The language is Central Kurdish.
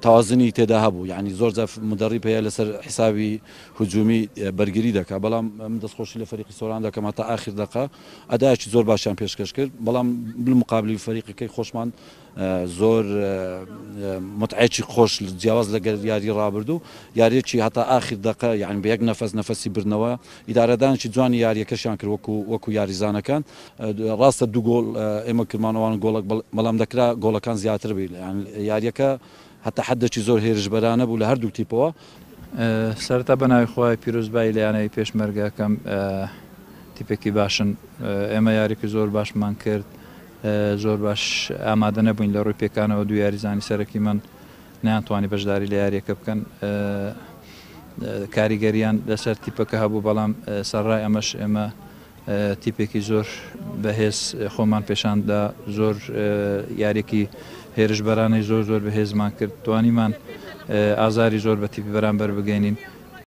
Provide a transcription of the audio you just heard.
تەوازنی تێدا هەبوو، یانی زۆر جار مدەڕیب هەیە لەسەر حیسابی هجومی بەرگری دەکا، بەڵام من دەستخۆشی لە فەریقی سۆران دەکەم هەتا ئاخیر دەقە ئەدایەکی زۆر باشیان پێشکەش کرد، بەڵام بالمقابلی فەریقەکەی خۆشمان زۆر متعەیەکی خۆش جیاواز لەگەر یاری ڕابردوو، یاریەکی هەتا ئاخیر دەقە یانی بە یەک نەفەس نەفەسی بردنەوە، ئیدارەدانێکی جوانی یاریەکەشیان کرد وەکو وەکو یاریزانەکان. ڕاستە دوو گۆڵ ئێمە کردمان ئەوان گۆڵک بەڵام دەکرا گۆڵەکان زیاتر بی یاریەکە هەتا حدێکی زۆر هێرشبەرانە بوو لە هەردوو تیپەوە. سەرەتا بە ناوی خوای پیرۆزبایی لە یانەی پێشمەرگە ئەکەم، تیپێکی باشن، ئێمە یاریکی زۆر باشمان کرد، زۆر باش ئامادە نەبووین لە ڕووی پێکانەوە، دوو یاریزانی سەرەکیمان نەیانتوانی بەشداری لە یاریەکە بکەن، کاریگەریان لەسەر تیپەکە هەبوو، بەڵام سەرڕای ئەمەش ئێمە تیپێکی زۆر بەهێز خۆمان پێشاندا، زۆر یاریەکی هێرشبەرانەی زۆر زۆر بەهێزمان کرد، توانیمان ئازاری زۆر بە تیپی بەرامبەر بگەینین.